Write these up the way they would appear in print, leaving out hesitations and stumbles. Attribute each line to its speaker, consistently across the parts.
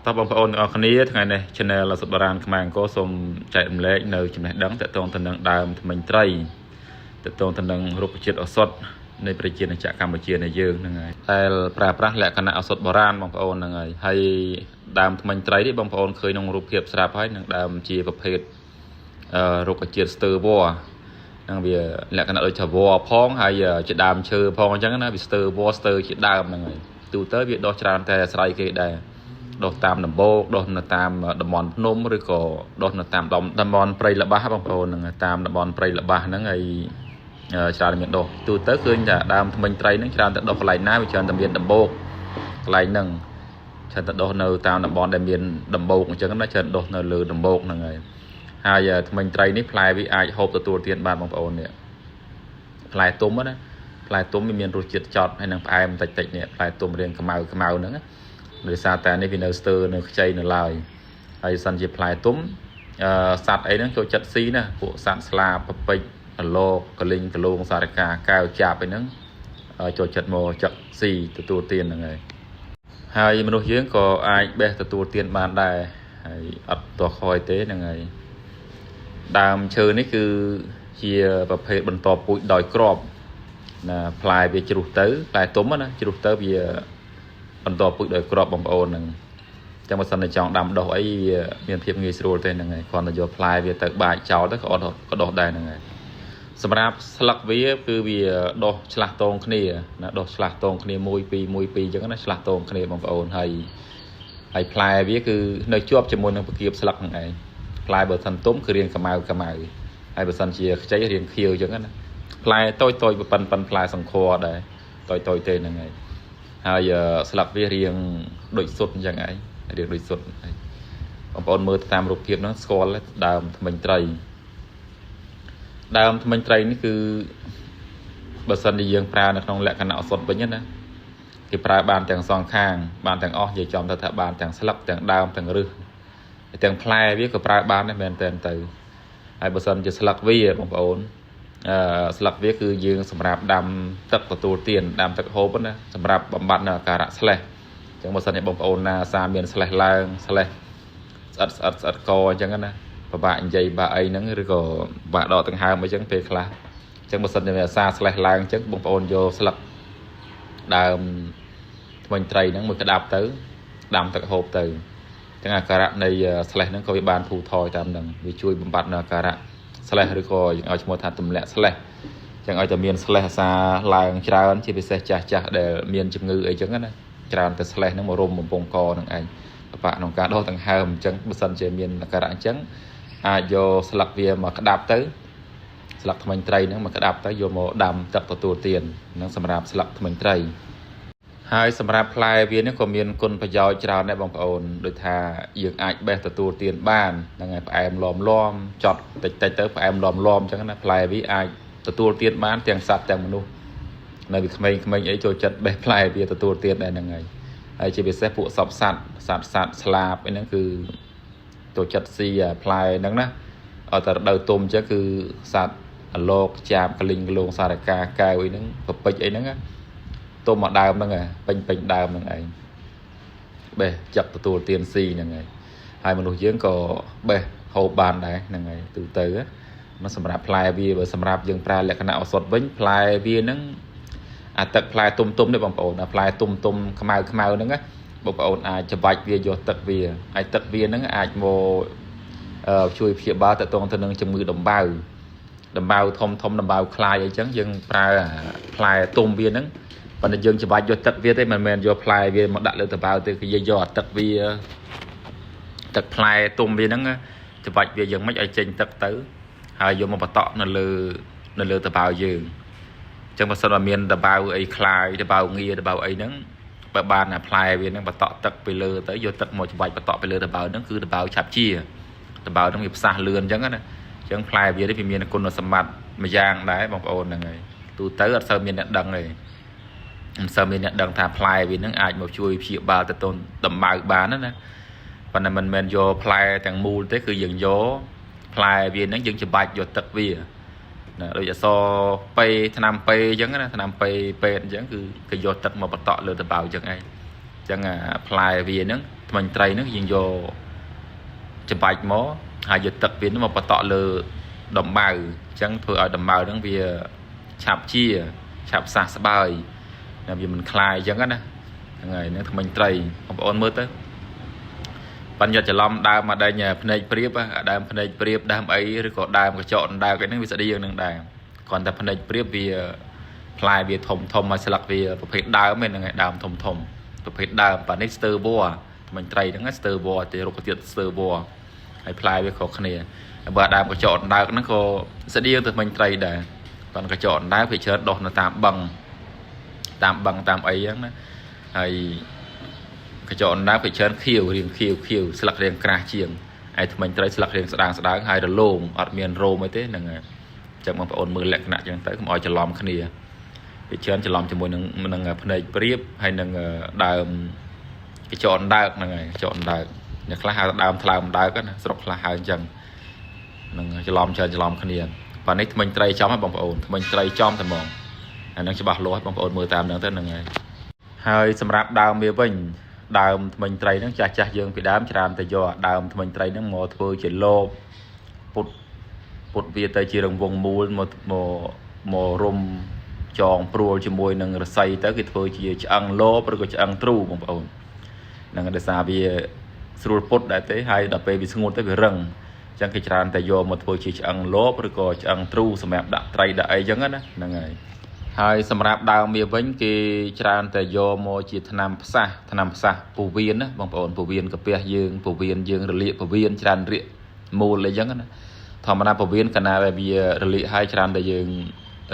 Speaker 1: តោះបងប្អូនទាំងអស់គ្នាថ្ងៃនេះ Channel ឱសថបុរាណខ្មែរអង្គរសូមចែករំលែកនៅចំណេះដឹងទាក់ទងទៅនឹងដើមធ្មេញត្រីទាក់ទងទៅនឹងរុក្ខជាតិឱសថនៃប្រជាណាចក្រកម្ពុជានៃយើងហ្នឹងហើយដែលប្រើប្រាស់លក្ខណៈឱសថបុរាណបងប្អូនហ្នឹងហើយហើយដើមធ្មេញត្រីនេះបងប្អូនឃើញក្នុងរូបភាពស្រាប់ហើយនឹងដើមជាប្រភេទរុក្ខជាតិស្ទើវ័ហ្នឹងវាលក្ខណៈដូចថាវ័ផងហើយជាដើមឈើផងអញ្ចឹងណាវាស្ទើវ័ស្ទើជាដើមហ្នឹងហើយទូទៅវាដុះច្រើនតែអាស្រ័យគេដែរដុះតាមដំបូកដុះនៅតាមតំបន់ភ្នំឬក៏ដុះនៅតាមតំបន់ព្រៃល្បាស់បងប្អូនហ្នឹងតាមតំបន់ព្រៃល្បាស់ហ្នឹងហើយច្រើនមានដុះទូទៅឃើញថាដើមធ្មេញត្រីហ្នឹងច្រើនតែដុះកន្លែងណាវាច្រើនតែមានដំបូកកន្លែងហ្នឹងច្រើនតែដុះនៅតាមតំបន់ដែលមានដំបូកអញ្ចឹងណាច្រើនដុះនៅលើដំបូកហ្នឹងហើយហើយធ្មេញត្រីនេះផ្លែវាអាចហូបទទួលទានបានបងប្អូននេះផ្លែទុំណាផ្លែទុំវាមានរសជាតិចត់ហើយនឹងផ្អែមតិចតិចនេះផ្លែទុំរាងខ្មៅខ្មៅហ្នឹងដោយសារតែនេះវានៅស្ទើនៅខ្ចីនៅឡើយហើយសិនជាផ្លែទុំអឺសត្វអីហ្នឹងចូលចិត្តស៊ីណាពួកសត្វស្លាបពពេចកលោកកលិញកលងសារកាកែវចាប់អីហ្នឹងចូលចិត្តមកចឹកស៊ីទទួលទានហ្នឹងហើយហើយមនុស្សយើងក៏អាចបេះទទួលទានបានដែរហើយអត់តោះខយទេហ្នឹងហើយដើមឈើនេះគឺជាប្រភេទបន្តពូជដោយក្របណាផ្លែវាជ្រុះទៅផ្លែទុំណាជ្រុះទៅវាបន្តពូជដោយក្របបងប្អូនហ្នឹងចឹងបើសិនតែចង់ដាំដុះអីវាមានភាពងាយស្រួលទេហ្នឹងហើយគ្រាន់តែយកផ្លែវាទៅបាចចោលទៅក៏អត់ក៏ដុះដែរហ្នឹងហើយសម្រាប់ស្លឹកវាគឺវាដុះឆ្លាស់តងគ្នាណាដុះឆ្លាស់តងគ្នា1 2 1 2អញ្ចឹងណាឆ្លាស់តងគ្នាបងប្អូនហើយហើយផ្លែវាគឺនៅជាប់ជាមួយនឹងពគាបស្លឹកហ្នឹងឯងផ្លែបើសិនទុំគឺរាងខ្មៅខ្មៅហើយបើសិនជាខ្ចីរាងខៀវអញ្ចឹងណាផ្លែតូចតូចប៉ិនប៉ិនផ្លែសង្ខរដែរតូចតូចទេហ្នឹងហើយហើយស្លឹកវារាងដូចសុទ្ធអញ្ចឹងឯងរាងដូចសុទ្ធឯងបងប្អូនមើលតាមរូបភាពហ្នឹងស្គាល់ដើមធ្មេញត្រីដើមធ្មេញត្រីនេះគឺបើសិនជាយើងប្រើនៅក្នុងលក្ខណៈឱសថវិញណាគេប្រើបានទាំងសងខាងបានទាំងអស់និយាយចំទៅថាបានទាំងស្លឹកទាំងដើមទាំងឫសទាំងផ្លែវាក៏ប្រើបានដែរមែនតើទៅហើយបើសិនជាស្លឹកវាបងប្អូនអឺស្លឹកវាគឺយើងសម្រាប់ដាំទឹកទទួលទានដាំទឹកហូបណាសម្រាប់បំបត្តិនៅអាការៈស្លេះអញ្ចឹងបើសិនជាបងប្អូនណាអាសាមានស្លេះឡើងស្លេះស្អិតស្អិតស្អិតកអញ្ចឹងណាពិបាកនិយាយបាក់អីហ្នឹងឬក៏ពិបាកដកដង្ហើមអីចឹងពេលខ្លះអញ្ចឹងបើសិនជាអាសាស្លេះឡើងអញ្ចឹងបងប្អូនយកស្លឹកដើមធ្មេញត្រីហ្នឹងមួយក្តាប់ទៅដាំទឹកហូបទៅអញ្ចឹងអាការៈនៃស្លេះហ្នឹងក៏វាបានធូរថយតាមហ្នឹងវាជួយបំបត្តិនៅអាការៈស្លេះឬក៏យើងឲ្យឈ្មោះថាទម្លាក់ស្លេះចឹងឲ្យតែមានស្លេះអាសាឡើងច្រើនជាពិសេសចាស់ចាស់ដែលមានជំងឺអីចឹងណាច្រើនតែស្លេះហ្នឹងមករុំបំពង់កហ្នឹងឯងពិបាកក្នុងការដកដង្ហើមអញ្ចឹងបើសិនជាមានអាការៈអញ្ចឹងអាចយកស្លឹកវាមកក្តាប់ទៅស្លឹកធ្មេញត្រីហ្នឹងមកក្តាប់ទៅយកមកដាំទឹកទទួលទានហ្នឹងសម្រាប់ស្លឹកធ្មេញត្រីហើយសម្រាប់ផ្លែវានេះក៏មានគុណប្រយោជន៍ច្រើនដែរបងប្អូនដូចថាយើងអាចបេះទទួលទានបានហ្នឹងហើយផ្អែមលមលមចត់តិចតិចទៅផ្អែមលមលមអញ្ចឹងណាផ្លែវាអាចទទួលទានបានទាំងសត្វទាំងមនុស្សនៅពីក្មេងៗអីចូលចិត្តបេះផ្លែវាទទួលទានដែរហ្នឹងហើយហើយជាពិសេសពួកសពសត្វសត្វសត្វស្លាបអីហ្នឹងគឺចូលចិត្តស៊ីផ្លែហ្នឹងណាឲ្យតែរដូវទុំអញ្ចឹងគឺសត្វអលោកចាបកលិញកលងសារកាកែវអីហ្នឹងពពេចអីហ្នឹងណាទុំមកដើមហ្នឹងពេញពេញដើមហ្នឹងឯងបេះចឹកទទួលទានស៊ីហ្នឹងហើយហើយមនុស្សយើងក៏បេះហូបបានដែរហ្នឹងហើយទូទៅមកសម្រាប់ផ្លែវាបើសម្រាប់យើងប្រើលក្ខណៈឱសថវិញផ្លែវាហ្នឹងអាទឹកផ្លែទុំទុំនេះបងប្អូនអាផ្លែទុំទុំខ្មៅខ្មៅហ្នឹងណាបងប្អូនអាចច្បាច់វាយកទឹកវាហើយទឹកវាហ្នឹងអាចមកជួយព្យាបាលតកតងទៅនឹងជំងឺដំបៅដំបៅធំធំដំបៅខ្លាយអីចឹងយើងប្រើផ្លែទុំវាហ្នឹងប៉ុន្តែយើងច្បាច់យកទឹកវាទេមិនមែនយកផ្លែវាមកដាក់លើតបៅទេគឺយើងយកអាទឹកវាទឹកផ្លែទុំវាហ្នឹងច្បាច់វាយ៉ាងម៉េចឲ្យចេញទឹកទៅហើយយកមកបតក់នៅលើតបៅយើងអញ្ចឹងបើសិនបើមានតបៅអីខ្លាយតបៅងាតបៅអីហ្នឹងបើបានអាផ្លែវាហ្នឹងបតក់ទឹកពីលើទៅយកទឹកមកច្បាច់បតក់ពីលើតបៅហ្នឹងគឺតបៅឆាប់ជាតបៅហ្នឹងវាផ្សះលឿនអញ្ចឹងណាអញ្ចឹងផ្លែវានេះវាមានគុណសម្បត្តិមួយយ៉ាងដែរបងប្អូនហ្នឹងហើយទូទៅអត់សូវមានអ្នកដឹងទេមិនសូវមានអ្នកដឹងថាផ្លែវានឹងអាចមកជួយព្យាបាលទៅទដំបៅបានណាប៉ុន្តែមិនមែនយកផ្លែទាំងមូលទេគឺយើងយកផ្លែវានឹងយើងច្បាច់យកទឹកវាណាដូចអសពេថ្នាំពេអញ្ចឹងណាថ្នាំពេពេទ្យអញ្ចឹងគឺគេយកទឹកមកបតក់លើដំបៅអញ្ចឹងឯង ចឹងផ្លែវាហ្នឹងធ្មេញត្រីហ្នឹងយើងយកច្បាច់មកហើយយកទឹកវាហ្នឹងមកបតក់លើដំបៅអញ្ចឹងធ្វើឲ្យដំបៅហ្នឹងវាឆាប់ជាឆាប់សះស្បើយវាមិនคลายអញ្ចឹងណាហ្នឹងហើយហ្នឹងធ្មេញត្រីបងប្អូនមើលទៅបញ្ញត្តិច្រឡំដើមមកដេញភ្នែកព្រៀបដើមភ្នែកព្រៀបដើមអីឬក៏ដើមកញ្ចក់អណ្ដើកអីហ្នឹងវាស្តៀងនឹងដែរគ្រាន់តែភ្នែកព្រៀបវាផ្លែវាធំធំហើយស្លឹកវាប្រភេទដើមហ្នឹងហើយដើមធំធំប្រភេទដើមបាទនេះស្ទើវ័ធ្មេញត្រីហ្នឹងស្ទើវ័ទេរុក្ខជាតិស្ទើវ័ហើយផ្លែវាខុសគ្នាបើដើមកញ្ចក់អណ្ដើកហ្នឹងក៏ស្តៀងទៅធ្មេញត្រីដែរប៉ុន្តែកញ្ចក់អណ្ដើកវាច្រើនដុះនៅតាមបឹងតាមបឹងតាមអីហ្នឹងណាហើយកញ្ចក់អណ្ដើកវាច្រើនខៀវរៀងខៀវខៀវស្លឹករៀងក្រាស់ជាងឯធ្មេញត្រីស្លឹករៀងស្ដាងស្ដាងហើយរលោងអត់មានរោមអីទេហ្នឹងហើយចឹងបងប្អូនមើលលក្ខណៈចឹងទៅកុំឲ្យច្រឡំគ្នាវាច្រើនច្រឡំជាមួយនឹងភ្នែកព្រៀបហើយនឹងដើមកញ្ចក់អណ្ដើកហ្នឹងហើយកញ្ចក់អណ្ដើកអ្នកខ្លះហៅដើមថ្លើមអណ្ដើកណាស្រុកខ្លះហៅអញ្ចឹងហ្នឹងច្រឡំច្រើនច្រឡំគ្នាបាទនេះធ្មេញត្រីចំហ៎បងប្អូនធ្មេញត្រីចំតែហ្មងអាហ្នឹងច្បាស់លាស់បងប្អូនមើលតាមហ្នឹងទៅហ្នឹងហើយហើយសម្រាប់ដើមវាវិញដើមធ្មេញត្រីហ្នឹងចាស់ចាស់យើងពីដើមច្រើនតែយកដើមធ្មេញត្រីហ្នឹងមកធ្វើជាលបពុតពុតវាទៅជារង្វង់មូលមកមកមករំចងព្រួលជាមួយនឹងរស័យទៅគេធ្វើជាឆ្អឹងលបឬក៏ឆ្អឹងទ្រូបងប្អូនហ្នឹងដោយសារវាស្រួលពុតដែរទេហើយដល់ពេលវាស្ងួតទៅវារឹងអញ្ចឹងគេច្រើនតែយកមកធ្វើជាឆ្អឹងលបឬក៏ឆ្អឹងទ្រូសម្រាប់ដាក់ត្រីដាក់អីចឹងណាហ្នឹងហើយហើយសម្រាប់ដើមវាវិញគេច្រើនតែយកមកជាថ្នាំផ្សះថ្នាំផ្សះពោះវៀនណាបងប្អូនពោះវៀនកាពះយើងពោះវៀនយើងរលាកពោះវៀនច្រើនរាកមូលអីចឹងណាធម្មតាពោះវៀនកណាដែលវារលាកហើយច្រើនតែយើង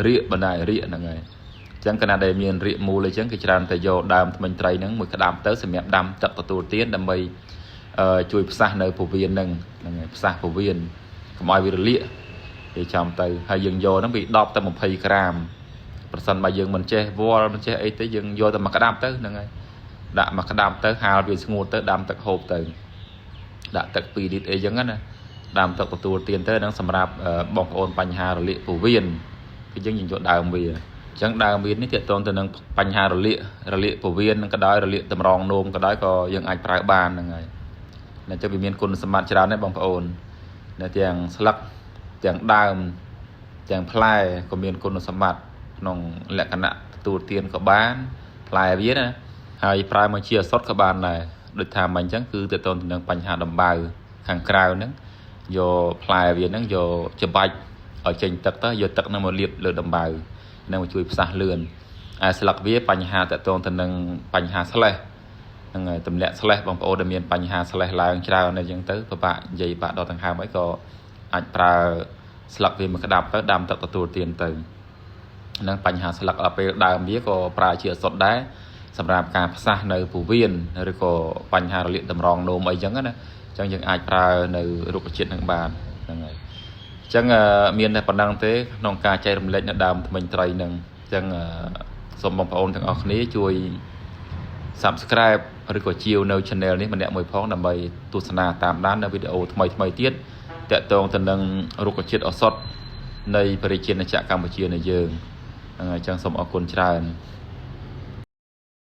Speaker 1: រាកបណ្ដារាកហ្នឹងហើយអញ្ចឹងកណាដែលមានរាកមូលអីចឹងគេច្រើនតែយកដើមធ្មេញត្រីហ្នឹងមួយក្តាប់ទៅសម្រាប់ដាំទឹកទទួលទានដើម្បីជួយផ្សះនៅពោះវៀនហ្នឹងហ្នឹងហើយផ្សះពោះវៀនកុំឲ្យវារលាកគេចាំទៅហើយយើងយកហ្នឹងពី10ទៅ20ក្រាមប្រសិនបើយើងមិនចេះវល់មិនចេះអីទេយើងយកតែមួយក្តាប់ទៅហ្នឹងហើយដាក់មួយក្តាប់ទៅហាលវាស្ងួតទៅដាំទឹកហូបទៅដាក់ទឹក2លីត្រអីចឹងណាដាំទឹកទទួលទានទៅហ្នឹងសម្រាប់បងប្អូនបញ្ហារលាកពោះវៀនគឺយើងយកដើមវាអញ្ចឹងដើមវានេះទាក់ទងទៅនឹងបញ្ហារលាកពោះវៀននឹងក៏ដោយរលាកតម្រងនោមក៏ដោយក៏យើងអាចប្រើបានហ្នឹងហើយតែចឹងវាមានគុណសម្បត្តិច្រើនណាស់បងប្អូននៅទាំងស្លឹកទាំងដើមទាំងផ្លែក៏មានគុណសម្បត្តិក្នុងលក្ខណៈទទួលទានក៏បានផ្លែវាណាហើយប្រើមកជាឱសថក៏បានដែរដូចថាមិញអញ្ចឹងគឺទាក់ទងទៅនឹងបញ្ហាដំបៅខាងក្រៅហ្នឹងយកផ្លែវាហ្នឹងយកច្បាច់ឲ្យចេញទឹកទៅយកទឹកហ្នឹងមកលាបលើដំបៅនឹងមកជួយផ្សះលឿនឯស្លឹកវាបញ្ហាទាក់ទងទៅនឹងបញ្ហាស្លេះហ្នឹងហើយទម្លាក់ស្លេះបងប្អូនដែលមានបញ្ហាស្លេះឡើងច្រើនអញ្ចឹងទៅពិបាកនិយាយពិបាកដកដង្ហើមអីក៏អាចប្រើស្លឹកវាមួយក្តាប់ទៅដាំទឹកទទួលទានទៅហ្នឹងបញ្ហាស្លឹកដល់ពេលដើមវាក៏ប្រើជាឱសថដែរសម្រាប់ការផ្សះនៅពោះវៀនឬក៏បញ្ហារលាកតម្រងនោមអីចឹងណាអញ្ចឹងយើងអាចប្រើនៅរុក្ខជាតិនឹងបានហ្នឹងហើយអញ្ចឹងមានតែប៉ុណ្ណឹងទេក្នុងការចែករំលែកនៅដើមធ្មេញត្រីនឹងអញ្ចឹងសូមបងប្អូនទាំងអស់គ្នាជួយ Subscribe ឬក៏ជាវនៅ Channel នេះម្នាក់មួយផងដើម្បីទស្សនាតាមដាននៅវីដេអូថ្មីៗទៀតទាក់ទងទៅនឹងរុក្ខជាតិឱសថនៃប្រជាណាចក្រកម្ពុជានៃយើងហ្នឹងហើយអញ្ចឹងសូមអរគុណច្រើន។